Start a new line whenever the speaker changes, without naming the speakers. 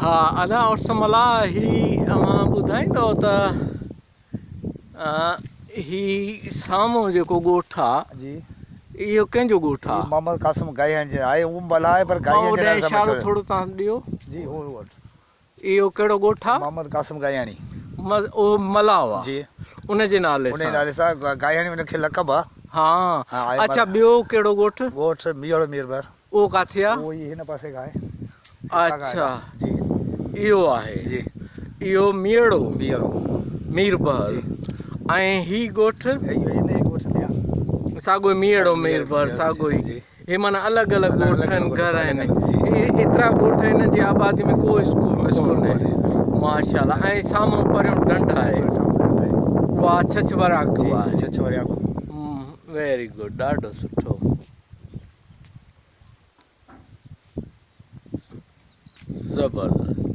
ها ادا عرس ملاح هي اوهان ٻڌائيندؤ ته هي سامهون جيڪو ڳوٺ آ
جي
اهو ڪنهن جو ڳوٺ آ؟
هي محمد قاسم گاهيان جي آهي هو ملاح آهي پر گاهيان جي نالي سان مشهور
اشارو ٿورو تان ڏيو
جي هو ڳوٺ
اهو ڪهڙو ڳوٺ آ؟
محمد قاسم گاهياڻي
اهو ملاح آ
جي
ان جي نالي سان
ان جي نالي سان گاهياڻي ان کي لقب آ
ها اڇا ٻيو ڪهڙو ڳوٺ؟
ڳوٺ ميهڙو ميربحر
اهو ڪاٿي آ؟
اهو ئي هن پاسي کان آهي.
اڇا
جي
اهو آهي.
جي
اهو ميئڙو.
ميئڙو.
ميربحر.
جي
۽ هي ڳوٺ؟
هي ان ئي ڳوٺ ۾ آ.
ساڳو ئي ميئڙو ميربحر ساڳو ئي.
جي
هي معنيٰ الڳ الڳ ڳوٺ آهن گهر آهن. هي ايترا ڳوٺ هنن جي آبادي ۾ ڪو اسڪول ڪونهي. ماشاء الله ۽ سامهون پريون ڍنڍ آهي. اها ڇڇ وراڪو آهي.
ڇڇ وراڪو.
ويري گڊ ڏاڍو سٺو. زبردست.